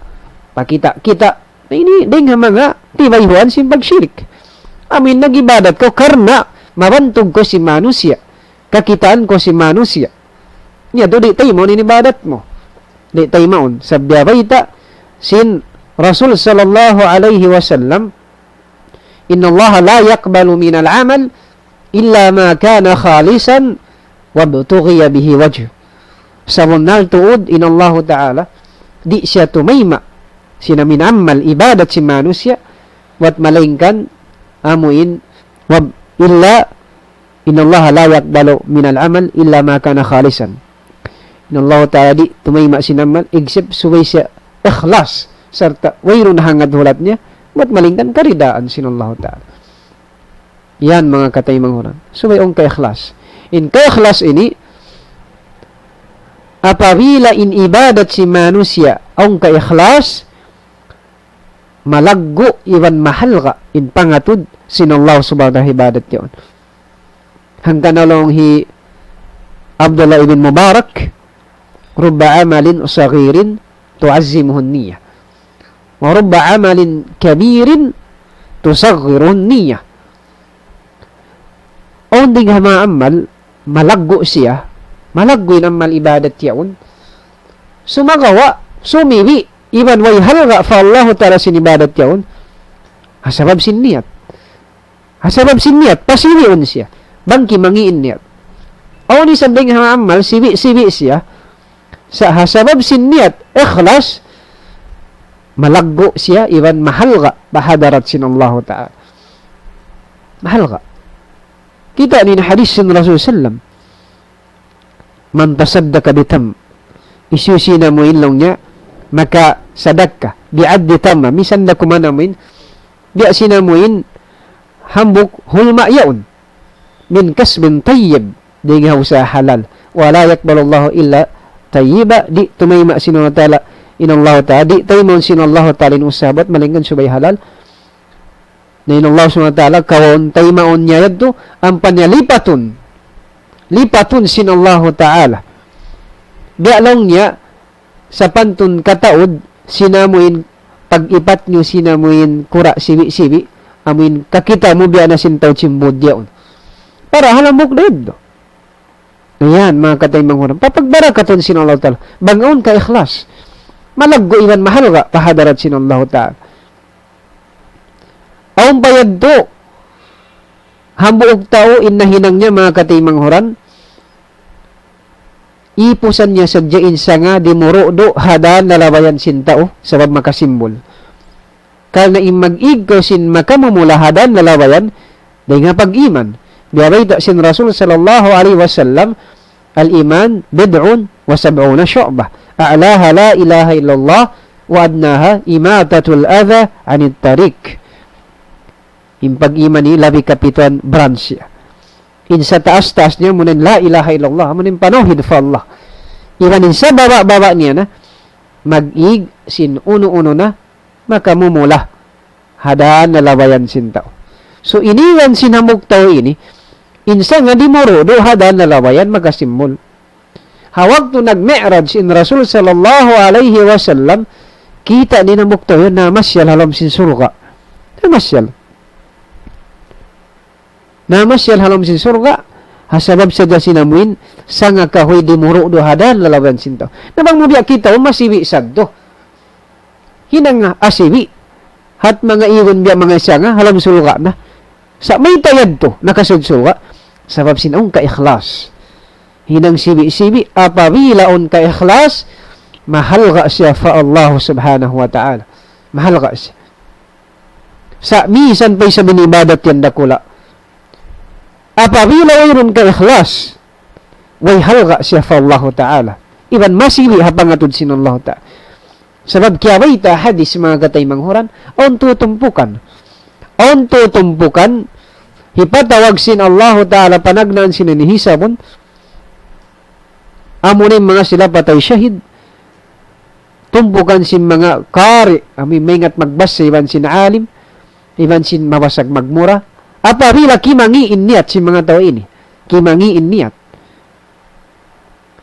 pakita'-kita'. Na ini dayng ha manga tibayhuan sin pagshirik. Amuin nag-ibadat kaw karna' mabantug kaw sin manusiya', kakitaan kaw sin manusiya'. Niya tu di' taymaun in ibadat mu. Di' taymaun. Sabab biya' bayta' sin Rasul sallallahu alayhi wasallam, إن الله لا يقبل من العمل إلا ما كان خالصا وابتغي به وجهه. Sabunnal tuud in Allahu Ta'ala, di' siya tumayma' sin amuin amal ibadat sin manusiya', buwat malaingkan amuin, wab-, إلا إن الله لا يقبل من العمل إلا ما كان خالصا. In Allahu Ta'ala di' tumayma' sin amal, except subay siya ikhlas, sarta' wayruun hangad hulat niya, buwat malaingkan karidaan sin Allahu Ta'ala. Yan manga kataymanghuran. Subay awn kaikhlas. In kaikhlas ini, apabila in ibadat sin manusiya' awn kaikhlas, malaggu' iban mahalga' in pangatud sin Allah subhanahu wa ta'ala ibadat yaun. Hangkan laung hi Abdullah ibn Mubarak, رب عمل صغير تعظمه النية، ورب عمل كبير تصغره النية. Awn dayng ha manga amal, malaggu' siya, malaggu' in amal ibadat yaun. Sumagawa', sumiwi', iban way halga' pa Allahu Ta'ala sin ibadat yaun. Ha sabab sin niyat. Ha sabab sin niyat, pasiwiun siya. Bang kimangī' in niyat. Awn isab dayng ha amal, siwi'-siwi' siya. Sa' ha sabab sin niyat, ikhlas, malaggu' siya, iban mahalga' pa hadarat sin Allahu Ta'ala. Mahalga'. Kita' niyu in hadis sin Rasul sallam. من تصدق بتمرة. Hisiyu-siyu in amuin laung niya, makasadakka, بعدل تمرة. Misan da kuman amuin, biya' sin amuin, hambuuk hulma' yaun. من كسب طيب. Dayng ha usaha halal. ولا يقبل الله إلا طيبا. Di' tumayma' sin Allah Ta'ala, in Allah Ta'ala, di' taymaun sin Allah Ta'ala in usaha buwat malaingkan subay halal. Na in Allah subhanahu wa ta'ala, kawaun taymaun niya yadtu, ampa niya lipatun. Lipatun sin Allahu ta'ala. Biya' laung niya, sapantun kataud, sin amuin pag-ipat niyu sin amuin kura' sibi'-sibi', amuin kakita' mu biya' na sin tau cimbud yaun. Para hambuuk da yadtu. Ayan, manga kataymanghuran. Papagbarakatun sin Allahu ta'ala. Bang awn ka ikhlas. Malaggu' iban mahalga' pa hadarat sin Allahu ta'ala. Awn pa yadtu, hambuuk tau in nahinang niya manga kataymanghuran, ipusan niya sadja in sanga di' murudu' ha dan lalabayan sin tau, sabab makasimbul. Karna' in mag-ig kaw sin makamumula ha dan lalabayan, dayn ha pag-iman. Biya' bayta' sin Rasul sallallahu alayhi wasallam, الإيمان بضع وسبعون شعبة، أعلاها لا إله إلا الله، وأدناها إماطة الأذى عن الطريق. In pag-iman ini labi kapituan branch. In sataas-taas niya, amuna in la ilaha illallah, amuna in panawhid pa Allah. Iban in sababa'-baba' niya na, mag-ig sin unu-unu na, makamumula ha dan lalabayan sin tau. So, iniwan sin hambuuk tau ini, in sanga dimuru' duun ha dan lalabayan makasimbul. Ha waktu nag-Mi'raj in Rasul sallallahu alayhi wasallam, kita' niya in hambuuk tau yan namasyal ha lawm sin surga'. Namasyal. Namasyal ha lawm sin surga', ha sabab sadja sin amuin, sanga kahuy dimuru' duun ha dan lalabayan sin tau. Na bang mu biya' kita', masibi' sadtu. Hinang asibi'. Hat manga igun biya' manga sanga, ha lawm surga' na. Sa' mayta' yadtu, nakasud surga'. Sabab sin awn kaikhlas. Hinang sibi'-sibi', apabila awn kaikhlas, mahalga' siya pa Allah subhanahu wa ta'ala. Mahalga' siya. Sa' misan pa isab in ibadat yan dakula'. Apabila wayruun kaikhlas, way halga' siya pa Allahu Ta'ala. Iban masibi' ha pangatud sin Allahu Ta'ala. Sabab kiyabayta' hadis manga kataymanghuran, awn tu tumpukan. Awn tu tumpukan, hipatawag sin Allahu Ta'ala panagnaan sin ini hisabun, amuna in manga sila patay shahid, tumpukan sin manga qari, amu in maingat magbasa iban sin alim, iban sin mabasag magmura. Apabila kimangi' in niyat sin manga tau ini, kimangi' in niyat.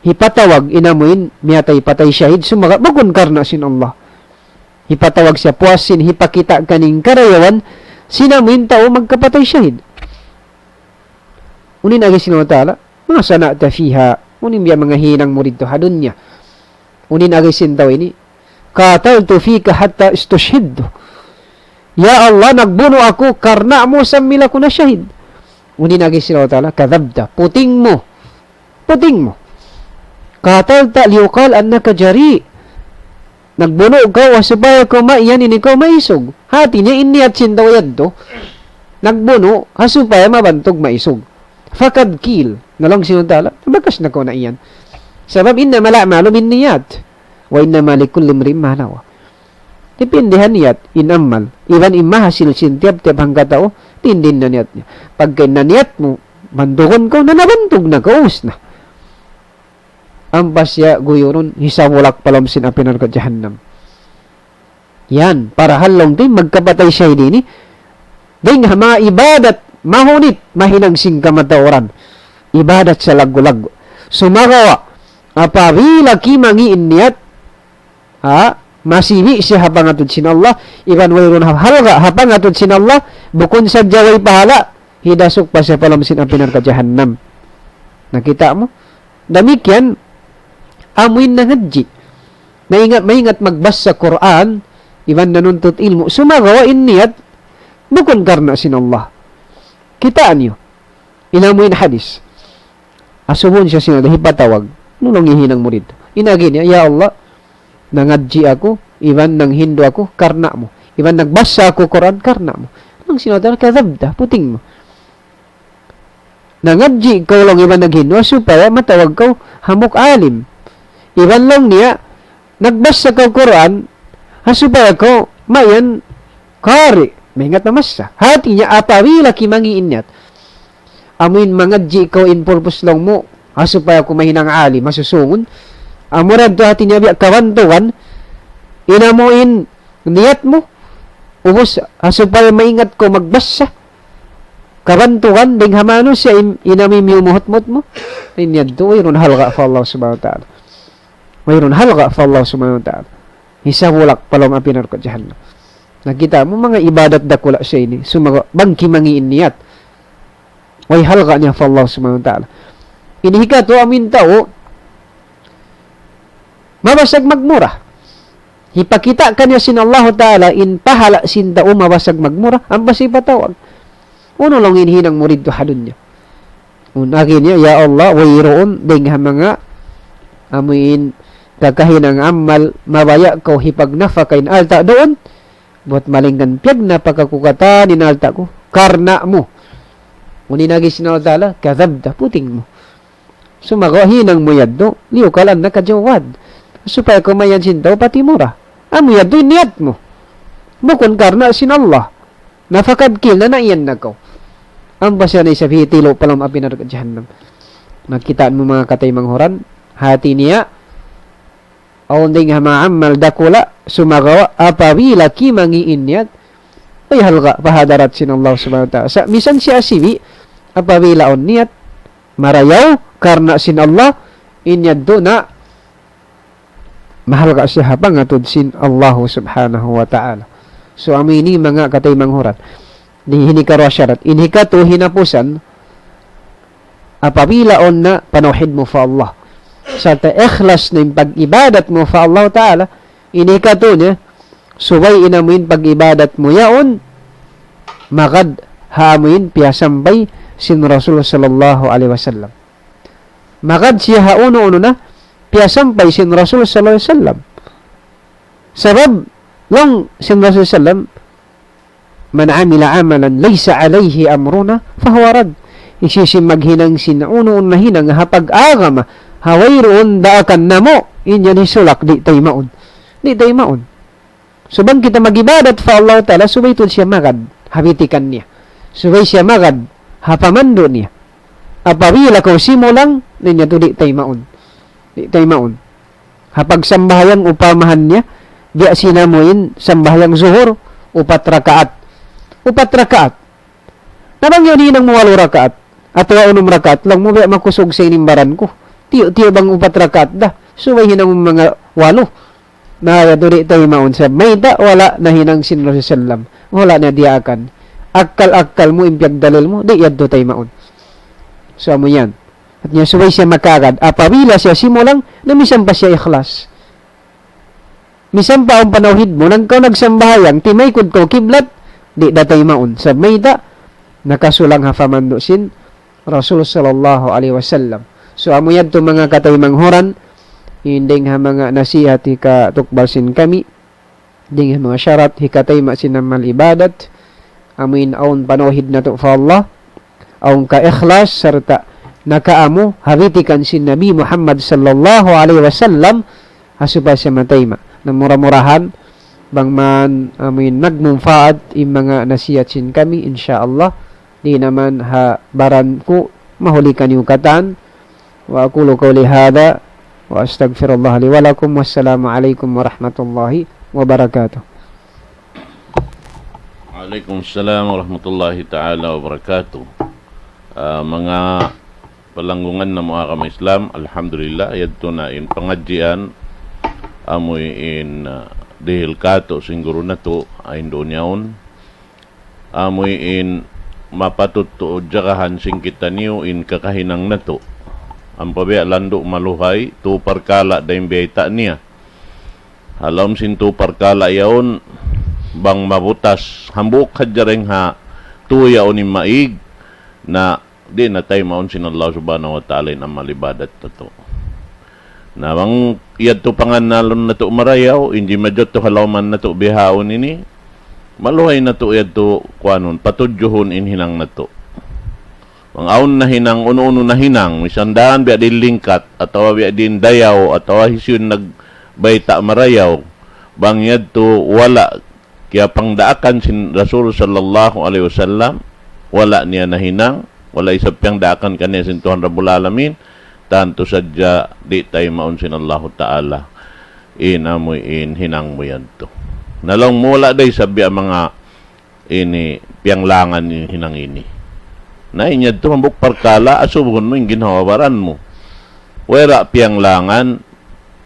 Hipatawag in amu in miyatay patay shahid, sumagawa' bukun karna' sin Allah. Hipatawag siya puas sin hipakita' kaniya in karayawan sin amu in tau magkapatay shahid. Unu in agi sin Allah Ta'ala, ما صنعت فيها. Unu in biya' manga hinang mu didtu ha dunya. Unu in agi sin tau ini, قاتلت فيك حتى استشهدت. Ya Allah, nagbunu' aku karna' mu sambil aku nashahid. Unu in agi sin Allah Ta'ala, كذبت. Puting mu. Puting mu. قاتلت ليقال أنك جريء. Nagbunu' kaw, ha supaya kaw maiyan in ikaw maisug. Hati niya in niyat sin tau yadtu, nagbunu', ha supaya mabantug maisug. فقد قيل, laung sin Allah Ta'ala, bakas na kaw na iyan. Sabab إنما الأعمال بالنيات وإنما لكل امرئ ما نوى. Dipindi ha niyat, in amal. Iban in mahasil sin tiyap-tiyap hangkatau, dipindi na niyat niya. Pagka in niyat mu, bantugun kaw, na nabantug na kaw, ubus na. Ampa siya guyurun, hisabulak pa lawm sin api narka' jahannam. Yan, parahal laung ta in magkapatay shahid ini, dayn ha manga ibadat, mahunit, mahinang sin kamatauran. Ibadat sa laggu'-laggu'. Sumagawa', apabila kimangi' in niyat, ha, masibi' siya ha pangatud sin Allah, iban wayruun ha-, halga' ha pangatud sin Allah, bukun sadja way pahala', hidasuk pa siya pa lawm sin api narka' jahannam. Nakita' mu? Damikkiyan, amu in nangadji'. Maingat, maingat magbasa Qur'an, iban nanuntut ilmu'. Sumagawa' in niyat, bukun karna' sin Allah. Kitaa niyu. In amu in hadis. Asubuhun siya sin Allah, hipatawag. Unu laung in hinang mu didtu? In agi niya, "Ya Allah, nangadji' aku, iban nanghindu' aku, karna' mu. Iban nagbasa aku Qur'an, karna' mu." Laung sin Allah Ta'ala, "كذبت, puting mu. Nangadji' kaw laung iban nanghindu' supaya matawag kaw hambuuk alim. Iban laung niya, nagbasa kaw Qur'an, ha supaya kaw maiyan qari, maingat mamassa." Hati niya, apabila kimangi' in niyat, amu in mangadji' kaw in purpose laung mu, ha supaya kaw mahinang alim, masusungun. Amura yadtu hati niya biya' kabantugan, in amu in niyat mu, ubus, ha supaya maingat kaw magbasa, kabantugan, dayn ha manusiya' in, in amu in miyumuhut-muhut mu, in yadtu, wayruun halga' pa Allah Subhanahu wa Ta'ala. Wayruun halga' pa Allah Subhanahu wa Ta'ala. Hisabulak pa lawm api narka' jahannam. Nakita' mu manga ibadat dakula' siya ini. Sumagawa' bang kimangi' in niyat, way halga' niya pa Allah Subhanahu wa Ta'ala. Ini hikatu amu in tau mabasag magmura. Hipakita' kaniya sin Allahu Ta'ala in pahala' sin tau mabasag magmura, ampa siya hipatawag. Unu laung in hinang mu didtu ha dunya? In agi niya, "Ya Allah, wayruun dayn ha manga amu in kakahinang amal, mabaya' kaw hipagnapaka in alta' duun, buwat malayngkan piyagnapaka ku katan in alta' ku, karna' mu." Unu in agi sin Allah Ta'ala, "كذبت, puting mu." Sumagawa' hinang mu yadtu, "ليقال أنك جواد." Supaya kaw maiyan sin tau patimura. Amu yadtu in niyat mu. Bukun karna' sin Allah. Na fakad kil na, na iyan na kaw. Ampa siya na isab hitilu' pa lawm api narka' jahannam. Nakitaan mu manga kataymanghuran, hati niya, awn dayng ha manga amal dakula', sumagawa', apabila kimangi' in niyat, way halga' pa hadarat sin Allah Subhanahu wa Ta'ala. Sa', misan siya asibi', apabila awn niyat marayaw, karna' sin Allah, in yadtu na mahalga' siya ha pangatud sin Allah Subhanahu wa Ta'ala. So, amu ini manga kataymanghuran. Di' ini karuwa sharat. Ini katu hinapusan, apabila awn na panawhid mu pa Allah. Sarta' ikhlas na in pag-ibadat mu pa Allah Ta'ala, ini katu niya, subay in amu in pag-ibadat mu yaun, magad ha amu in piyasampay sin Rasul sallallahu alayhi wasallam. Magad siya ha unu-unu na piyasampay sin Rasul sallallahu alayhi wasallam. Sabab, laung sin Rasul sallam, من عمل عملا ليس عليه أمرنا فهو رد. Hisiyu-siyu in maghinang sin unu-unu na hinang ha pag-agama, ha wayruun daakan namu', in yan hisulak, di' taymaun. Di' taymaun. So, bang kita mag-ibadat pa Allah Ta'ala, subay tuud siya magad ha bitikan niya. Subay siya magad ha pamandu' niya. Apabila kaw simulang, na in yadtu di' taymaun. Di' taymaun. Ha pagsambahayang upamahan niya, biya' sin amu in sambahayang zuhur, upat rakaat. Upat rakaat. Na bang yan hinang mu walu rakaat, atawa unum rakaat, laung mu biya' makusug sa in baran ku. Tiyu'-tiyu' bang upat rakaat da. Subay hinang mu manga walu. Na yadtu di' taymaun sabab mayta', wala' nahinang sin Rasul sallam. Wala' na diyaakan. Akkal-akkal mu, in piyagdalil mu, di' yadtu taymaun. So, amu yan. Hati niya subay siya makagad. Apabila siya simulang, na misan pa siya ikhlas. Misan pa awn panawhid mu, nang kaw nagsambahayang, timaykud kaw kiblat, di' da taymaun. Sabab mayta', nakasulang ha pamandu' sin Rasul sallallahu alayhi wasallam. So, amu yadtu manga kataymanghuran, in dayng ha manga nasihat hikatukbal sin kami, dayng ha manga sharat hikatayma' sin amal ibadat, amu in awn panawhid natu' pa Allah, awn kaikhlas, sarta' nakaamu ha bitikan sin Nabi Muhammad sallallahu alayhi wasallam, ha supaya siya matayma'. Na mura-murahan, bang man amu in nagmunpaat in manga nasihat sin kami, insya Allah, di' na man ha baran ku mahuli kaniyu katan. وأقول قولي هذا وأستغفر الله لي ولكم. والسلام عليكم ورحمة الله وبركاته. Alaykum salam warahmatullahi ta'ala wabarakatuh. Ah, manga palanggungan namu' agama Islam, alhamdulillah, yadtu na in pangadjian, amu in, ah, dihil katu' sin guru natu', ayn duun yaun. Amu in mapatut tuud jagahan sin kitaniyu in kakahinang natu'. Ampa biya' landu' maluhay, tu parkala' da in biyayta' niya. Ha lawm sin tu parkala' yaun, bang mabutas, hambuuk hadja dayng ha tu yaun in maig, na di' na taymaun sin Allah Subhanahu wa Ta'ala in amal ibadat natu'. Na bang yadtu pangannalun natu' marayaw, in di' majuttu ha lawman natu' bihaun ini, maluhay natu' yadtu kuanun, patudjuhun in hinang natu'. Bang awn nahinang, unu-unu nahinang, misan daan biya' diin lingkat, atawa biya' diin dayaw, atawa hisiyu in nagbayta' marayaw, bang yadtu wala' kiyapangdaakan sin Rasul sallallahu alayhi wasallam, wala' niya nahinang, wala' isab piyangdaakan kaniya sin Tuhan Rabbul Alamin, tantu sadja di' taymaun sin Allahu Ta'ala in amu in hinang mu yadtu. Na laung mu wala' da isab biya' manga ini piyanglangan in hinang ini. Na in yadtu hambuuk parkala', asubuhun mu in ginhawa-baran mu. Wayra' piyanglangan,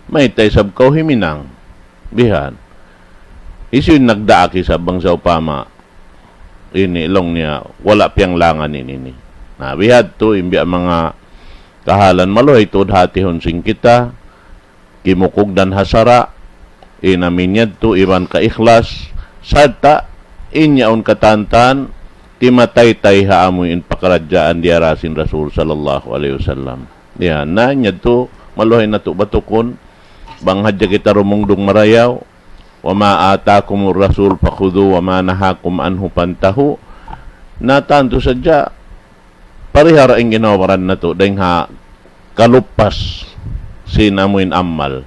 mayta' isab kaw himinang. Bihan. Hisiyu in nagdaak isab bang sawpama ini laung niya, wala' piyanglangan in ini. Na, bihadtu, in biya' manga kahalan maluhay tuud hatihun sin kita, kimukugdan ha sara', in amu in yadtu iban kaikhlas, sarta' in yaun katantan, timataytay ha amu in pakaradjaan diyara sin Rasul sallallahu alayhi wasallam. Ya, na in yadtu, maluhay natu' batukun, bang hadja kita rumungdung marayaw, وما آتاكم الرسول فخذوه وما نهاكم عنه فانتهوا. Na tantu sadja, parihara in ginhawa-baran natu', dayng ha kalupas sin amu in amal.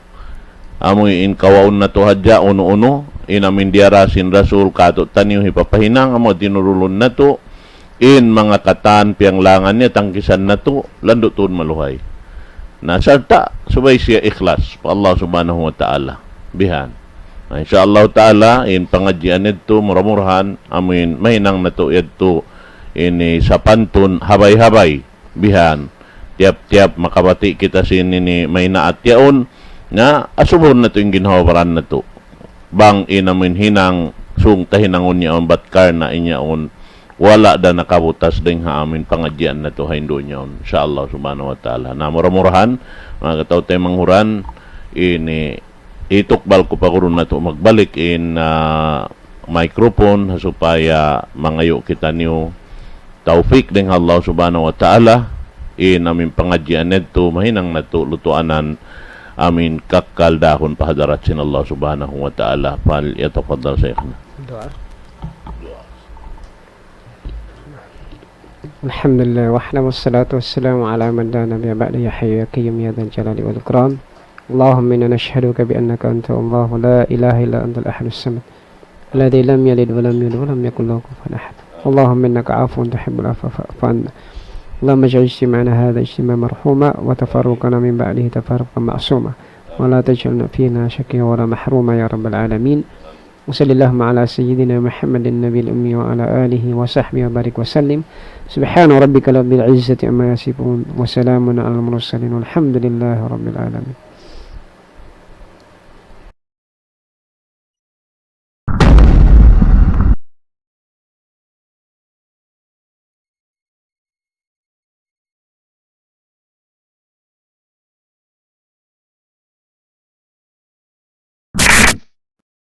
amu in kawaun natu' hadja unu-unu, in amu in diyara sin Rasul kātu'niyu hipapahinang, amu tinurulun natu', in manga katan piyanglangan niya tangkisan natu', landu' tuud maluhay. Na sarta' subay siya ikhlas pa Allah Subhanahu wa Ta'ala. Bihan. Na, insya Allah Ta'ala, in pangadjian yadtu mura-murahan, amu in mahinang natu' yadtu ini sapantun habay-habay. Bihan. Tiyap-tiyap makabati' kita sin ini maynaat yaun, na asubuhun natu' in ginhawa-baran natu'. Bang in amu in hinang sung tahinangun yaun bat karna' in yaun wala' da nakabutas dayng ha amu in pangadjian natu' ha hindu' yaun, insya Allah Subhanahu wa Ta'ala. Na mura-murahan, manga kataw-taymanghuran, ini itukbal ku pa guru natu' magbalik in, ah, microphone, ha supaya mangayu' kitaniyu tawfik dayng ha Allah Subhanahu wa Ta'ala, in amu in pangadjian yadtu mahinang natu' lutuanan amu in kakkal dahun pa hadarat sin Allah Subhanahu wa Ta'ala. فليتفضل شيخنا. Duwaa. الحمد لله وحده والصلاة والسلام على من لا نبي بعده يا حي يا قيوم يا ذا الجلال والإكرام. اللهم إنا نشهدك بأنك أنت الله لا إله إلا أنت الأحد الصمد الذي لم يلد ولم يولد ولم يكن له كفوا أحد. اللهم إنك عفو تحب العفو فاعف عنا. اللهم اجعل اجتماعنا هذا اجتماعا مرحوما وتفرقنا من بعده تفرقا معصوما ولا تجعلنا فينا شقيا ولا محروما يا رب العالمين. وصل اللهم على سيدنا محمد النبي الأمي وعلى آله وصحبه وبارك وسلم. سبحان ربك رب العزة عما يصفون وسلام على المرسلين والحمد لله رب العالمين.